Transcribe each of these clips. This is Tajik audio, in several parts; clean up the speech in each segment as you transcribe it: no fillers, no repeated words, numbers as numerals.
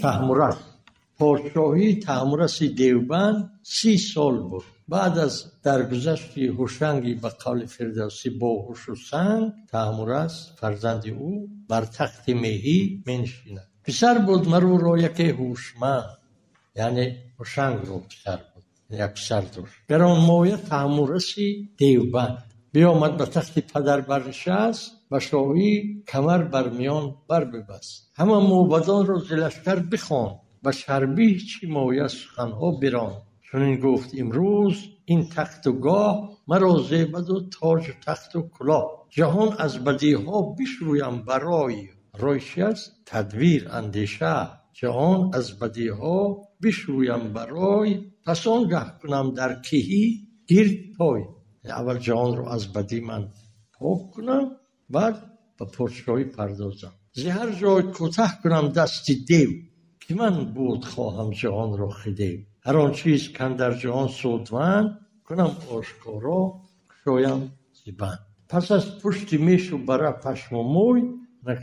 Таҳмурас. Подшоҳии Таҳмураси Девбанд 30 сол буд. Баъд аз даргузашти Ҳушанги ба қавли Фирдавсӣ бо ҳушу санг, Таҳмурас фарзанди ӯ бар тахти меҳӣ менишинад. Писар буд марӯро яке ҳушманд, яъне Ҳушангро писар буд, як писар дошт. Гаронмоя Таҳмураси Девбанд биомад ба тахти падар барнишаст, ба шоҳӣ камар бар миён барбибаст. Ҳама мӯбадонро зи лашкар бихонд, ба чарбӣ чӣ моя суханҳо биронд. Чунин гуфт: имрӯз ин тахту гоҳ маро зебаду тоҷу тахту кулоҳ. Ҷаҳон аз бадиҳо бишӯям барой. Рой чи аст? Тадбир, андеша. Ҷаҳон аз бадиҳо бишӯям барой, пас он гаҳ кунам дар киҳӣ гирд пой. Аввал ҷаҳонро аз бадӣ ман пок кунам, баъд ба подшоҳӣ пардозам. Зи ҳар ҷой кӯтаҳ кунам дасти дев, ки ман буд хоҳам ҷаҳонро хидев. Ҳар он чиз кандар ҷаҳон судманд, кунам ошкоро, кушоям зи банд. Пас аз пушти мешу бара пашму мӯй,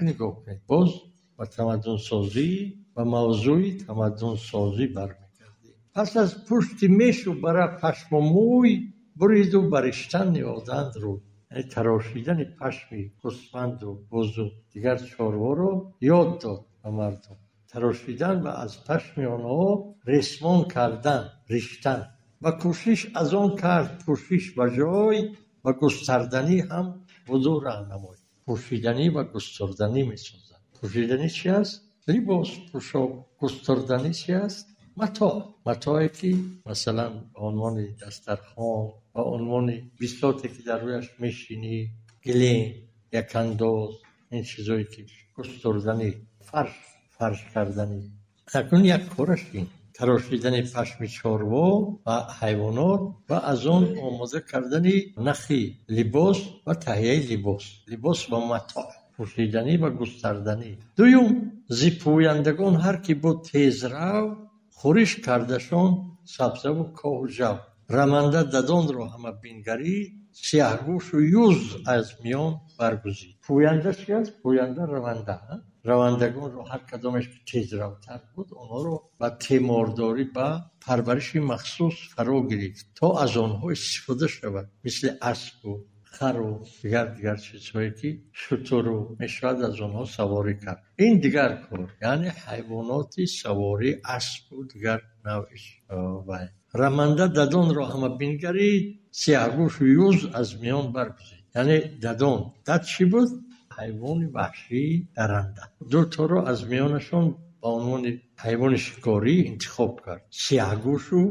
нигоҳ кунед, боз ба тамаддунсозӣ, ба мавзӯи тамаддунсозӣ бармегардем. Пас аз пушти мешу бара пашму мӯй, буриду бариштан ниҳоданд рӯй. Яъне тарошидани пашми гӯсфанду бузу дигар чорворо ёд дод ба мардум. Тарошидан ва аз пашми онҳо ресмон кардан, риштан. Ва кӯшиш аз он кард пӯшиш ба ҷой, ва густарданӣ ҳам буду раҳнамой. Пӯшиданӣ ва густурданӣ месозад. Пӯшиданӣ чи аст? Либос, пӯшок. Густурданӣ чи аст? Матоъ. Матое ки масалан ба унвони дастархон, ба унвони бисоте ки дар рӯяш мешинӣ, гилем, якандоз, ин чизое ки густурданӣ, фарш, фарш карданӣ. Акнун як кораш ин тарошидани пашми чорво ва ҳайвонот ва аз он омода кардани нахи либос ва таҳияи либос, либос ва матоъ, пӯшиданӣ ва густарданӣ. Дуюм, зи пӯяндагон ҳар ки буд тезрав, хӯриш кардашон сабзаву коҳу ҷав. Раманда дадонро ҳама бингарид, сиёҳгӯшу юз аз миён баргузид. Пӯянда чи аст? Пӯянда раванда. Равандагонро ҳар кадомеш ки тезравтар буд, онҳоро ба темордорӣ, ба парвариши махсус фаро гирифт, то аз онҳо истифода шавад, мисли аспу хару дигар чизҳое ки шутуру мешавад аз онҳо саворӣ кард. Ин дигар кор, яъне ҳайвоноти саворӣ, аспу дигар навъи вай. Раманда дадонро ҳама бингарид, сиёҳгӯшу юз аз миён баргузид. Яъне дадон. Дад чӣ буд? Ҳайвони ваҳшии даранда. Дуторо аз миёнашон ба унвони ҳайвони шикорӣ интихоб кард. Сиёҳгӯшу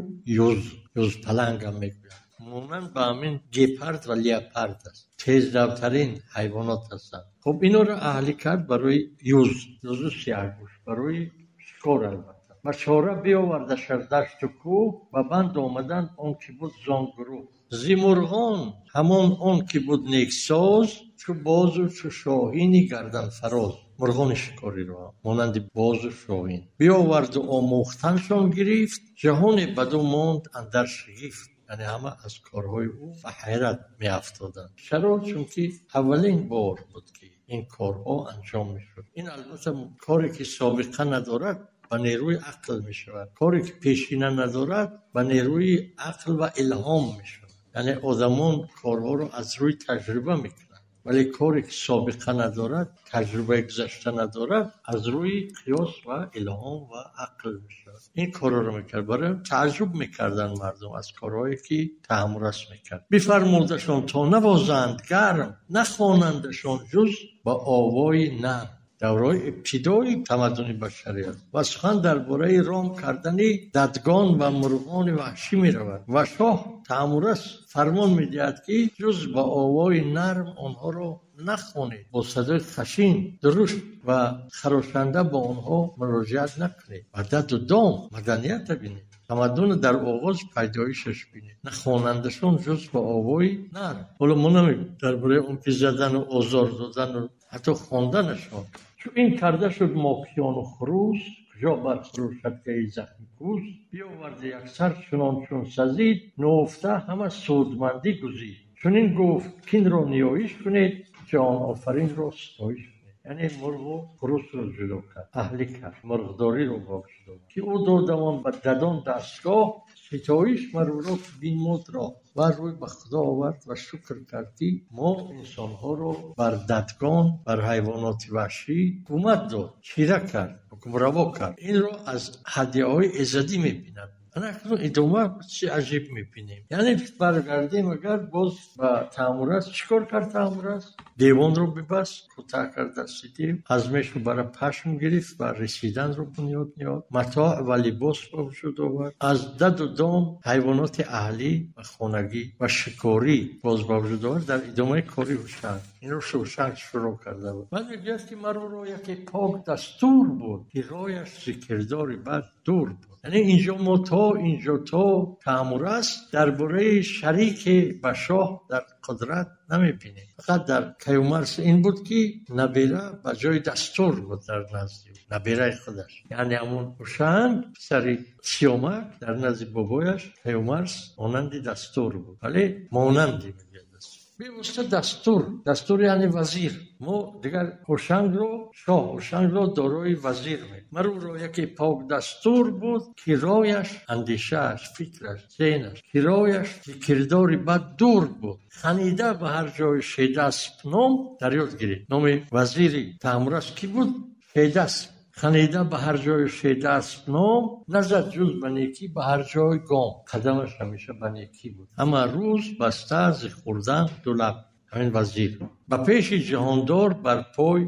юз. Юзпаланг ҳам мегӯянд. Монанд ба ҳамин гепард ва леопард аст. Тездавтарин ҳайвонот ҳастанд. Хуб, инҳоро аҳлӣ кард барои юз, юзу сиёҳгӯш, барои шикор албатта. Ва чора биёвардаш аз дашту кӯҳ, ба банд омаданд он ки буд зон гурӯҳ. Зи мурғон ҳамон он ки буд нексоз, чу бозу чу шоҳини гарданфароз. Мурғони шикориро монанди бозу шоҳин биёварду омӯхтаншон гирифт, ҷаҳоне баду монд андар шигифт. Яъне ҳама аз корҳои ӯ ба ҳайрат меафтоданд. Чаро? Чунки аввалин бор буд ки ин корҳо анҷом мешуд. Ин албатта коре ки собиқа надорад ба нерӯи ақл мешавад, коре ки пешина надорад ба нерӯи ақл ва илҳом мешавад. Яъне одамон корҳоро аз рӯи таҷриба мекунанд, вале коре ки собиқа надорад, таҷрибаи гузашта надорад, аз рӯи қиёс ва илҳом ва ақл мешавад. Ин корҳоро мекард. Барои тааҷҷуб мекарданд мардум аз корҳое ки Таҳмурас мекард. Бифармудашон то навозанд гарм, нахонандашон ҷуз ба овои нарм. Давраи ибтидои тамаддуни башарият ва сухан дар бораи ром кардани дадгон ва мурғони ваҳшӣ меравад ва шоҳ Таҳмурас фармон медиҳад ки ҷуз ба овои нарм онҳоро нахонед, бо садои хашин, дурушт ва харошанда ба онҳо муроҷиат накунед. Ва даду дом маданиятро бинед, тамаддунро дар оғози пайдоишаш бинед, нахонандашон ҷуз ба овои нарм. Ҳоло мо намегӯем дар бораи он ки задану озор додану ҳатто хонданашон. Чун ин карда шуд мокиёну хурӯс, куҷо бархурӯшад гаи захми кӯс, биёварди яксар чунон чун сазид, нуфта ҳама судмандӣ гузид. Чунин гуфт: кинро ниёиш кунед, ҷаҳонофаринро ситоиш кунед. Яъне мурғу хурусро ҷудо кард, аҳлӣ кард, мурғдориро ба вуҷуд овард. Ки ӯ додамон ба дадон дастгоҳ, ситоиш марӯро ки бинмуд роҳ. Ва рӯй ба Худо овард ва шукр кард, ки мо инсонҳоро бар дадгон, бар ҳайвоноти ваҳшӣ ҳукумат дод, чира кард, ҳукмраво кард. Инро аз ҳадияҳои иззадӣ мебинад. Ана идома чӣ аҷиб мебинем. Яъне баргардем агар боз ба Таҳмурас, чӣ кор кард Таҳмурас? Девонро бибаст, кӯтаҳ кард дасти дев, аз мешу бара пашм гирифт ва ресиданро бунёд ниҳод, матоъ ва либос ба вуҷуд овард, аз даду дом ҳайвоноти аҳлӣ ва хонагӣ ва шикорӣ боз ба вуҷуд овард дар идомаи кори Ҳушанг. Инро Ҳушанг шурӯъ карда буд. Баъд мегӯяд, ки маро яке пок дастур буд, ки рояш зи кирдори бад дур буд. Яъне инҷо мо то инҷо то Таҳмурас дар бораи шарике ба шоҳ дар қудрат намебинем. Фақат дар Каюмарс ин буд, ки набера ба ҷои дастур буд дар назди ӯ, набераи худаш. Яъне ҳамон Ҳушанг писари Сиёмак дар назди бобояш Каюмарс монанди дастур буд, вале монанди мегӯяд дастур. Бевосита дастур, дастур яъне вазир. Мо дигар Ҳушангро, шоҳ Ҳушангро дорои вазир мегӯем. Маро яке пок дастур буд, ки рояш, андешааш, фикраш, зеҳнаш, ки рояш кирдори бад дур буд. Ханида ба ҳар ҷой Шедасп ном дар ёд гиред. Номи вазири Таҳмурас кӣ буд? Шедасп. Ханида ба ҳар ҷой Шедасп ном, назад ҷуз ба некӣ ба ҳар ҷой гом. Қадамаш ҳамеша ба некӣ буд. Ҳама рӯз баста зи хӯрдан ду лаб. Ҳамин вазир. Ба пеши ҷаҳондор бар пой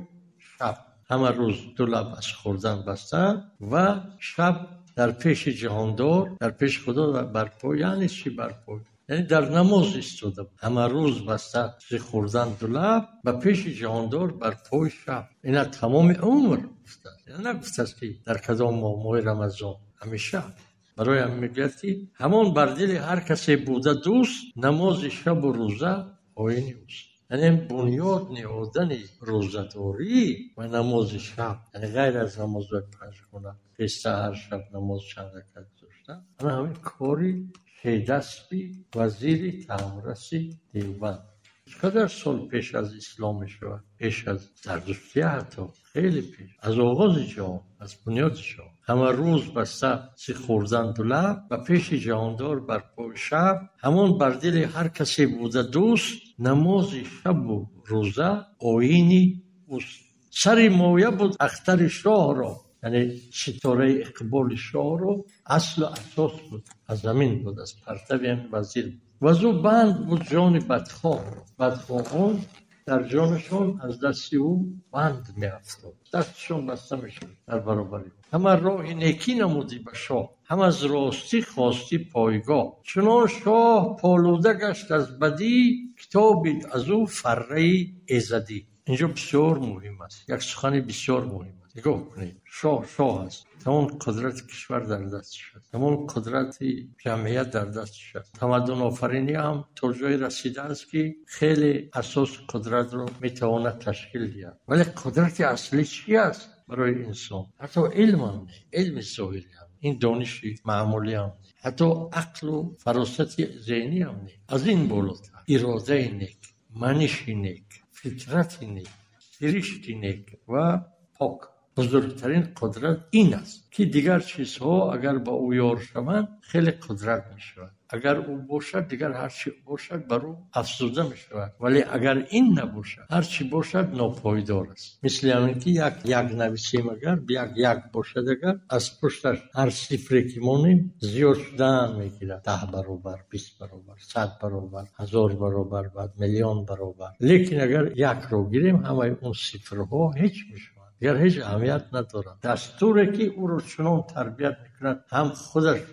шаб. Ҳама рӯз ду лаб аз хӯрдан баста ва шаб дар пеши ҷаҳондор, дар пеши Худо бар пой. Яъне чӣ бар пой? Яъне дар намоз истода буд. Ҳама рӯз баста зи хӯрдан ду лаб, ба пеши ҷаҳондор бар пой шаб. Ина тамоми умр гуфтааст. Яъне нагуфтааст, ки дар кадом моҳ, моҳи Рамазон, ҳамеша. Барои ҳам мегӯяд, ки ҳамон бар дили ҳар касе буда дӯст, намози шабу рӯза оини ӯст. Яъне бунёд ниҳодани рӯзадорӣ ва намози шаб, яъне ғайр аз намозҳои панҷгона, хеста ҳар шаб намоз чанд ракат гузошта, ана ҳамин кори Шедаспи вазири Таҳмураси Девбанд. Чӣ қадар сол пеш аз ислом мешавад? Пеш аз Зардуштия ҳатто, хеле пеш, аз оғози ҷаҳон, аз бунёди ҷаҳон. Ҳама рӯз баста зи хӯрдан ду лаб, ба пеши ҷаҳондор бар пой шаб, ҳамон бар дили ҳар касе буда дӯст, намози шабу рӯза оини ӯст. Сари моя буд ахтари шоҳро, яъне ситораи иқболи шоҳро аслу асос буд, аз замин буд, аз партави ҳамин вазир буд. Ва зу банд буд ҷони бадхоҳро. Бадхоҳон дар ҷонашон аз дасти ӯ банд меафтод, дасташон баста мешуд дар баробари ӯ. Ҳама роҳи некӣ намудӣ ба шоҳ, ҳам аз ростӣ хостӣ пойгоҳ. Чунон шоҳ полуда гашт аз бадӣ, китобид аз ӯ фарраи иззадӣ. Инҷо бисёр муҳим аст, як сухани бисёр муҳим аст. Нигоҳ кунед, шоҳ шоҳ аст, тамом қудрати кишвар дар дасташ аст, тамом қудрати ҷамъият дар дасташ аст. Тамаддунофаринӣ ҳам то ҷое расидааст, ки хеле асоси қудратро метавонад ташкил диҳад. Вале қудрати аслӣ чӣ аст барои инсон? Ҳатто илм ҳам не, илми зоҳирӣ ҳам не, ин дониши маъмулӣ ҳам не, ҳатто ақлу фаросати зеҳнӣ ҳам не. Аз ин болотар иродаи нек, маниши нек, фитрати нек, сиришти нек ва пок. Бузургтарин қудрат ин аст, ки дигар чизҳо агар ба ӯ ёр шаванд, хеле қудрат мешавад. Агар ӯ бошад, дигар ҳар чӣ бошад бар ӯ афзуда мешавад. Вале агар ин набошад, ҳар чӣ бошад нопойдор аст. Мисли ҳамин ки як як нависем, агар як як бошад, агар аз пушташ ҳар сифре ки монем зиёд шудан мегирад, 10 баробар, 20 баробар, 100 баробар, 1000 баробар, баъд миллион баробар. Лекин агар якро гирем, ҳамаи он сифрҳо ҳеҷ мешаванд, дигар ҳеҷ аҳамият надорад. Дастуре ки ӯро чунон тарбият мекунад, ҳам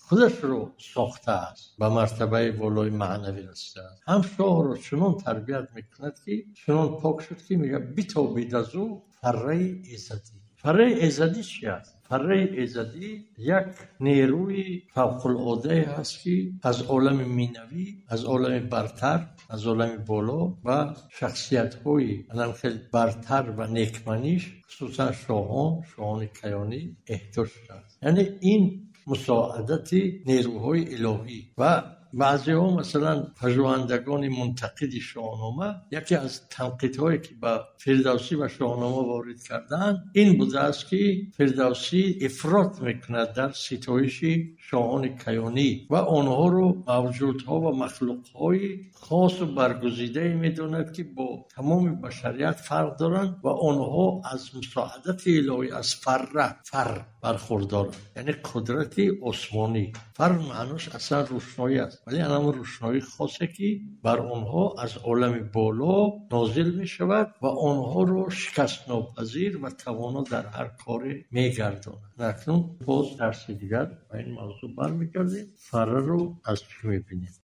худашро сохтааст, ба мартабаи болои маънавӣ расидааст, ҳам шоҳро чунон тарбият мекунад, ки чунон пок шуд, ки мегӯяд битобид аз ӯ фарраи иззадӣ. Фарраи иззадӣ чӣ аст? Фарраи иззадӣ як нерӯи фавқулодае ҳаст, ки аз олами минавӣ, аз олами бартар, аз олами боло ва шахсиятҳои анам хеле бартар ва некманиш, хусусан шоҳон, шоҳони каёнӣ эҳтиёҷ шудааст. Яъне ин мусоидати нерӯҳои илоҳӣ ва Баъзеҳо, масалан, пажӯҳандагони мунтақиди Шоҳнома, яке аз танқидҳое ки ба Фирдавсӣ ва Шоҳнома ворид кардаанд, ин будааст, ки Фирдавсӣ ифрот мекунад дар ситоиши шоҳони каёнӣ ва онҳоро мавҷудҳо ва махлуқҳои хосу баргузидае медонад, ки бо тамоми башарият фарқ доранд ва онҳо аз мусоидати илоҳӣ, аз фарра, фар бархурдоранд, яъне қудрати осмонӣ. Фар маънош аслан рӯшноӣ аст, вале ҳамон рӯшноии хосе, ки бар онҳо аз олами боло нозил мешавад ва онҳоро шикастнопазир ва тавоно дар ҳар коре мегардонад. Акнун боз дарси дигар ба ин мавзӯъ бармегардем. Фарраро аз чӣ мебинем?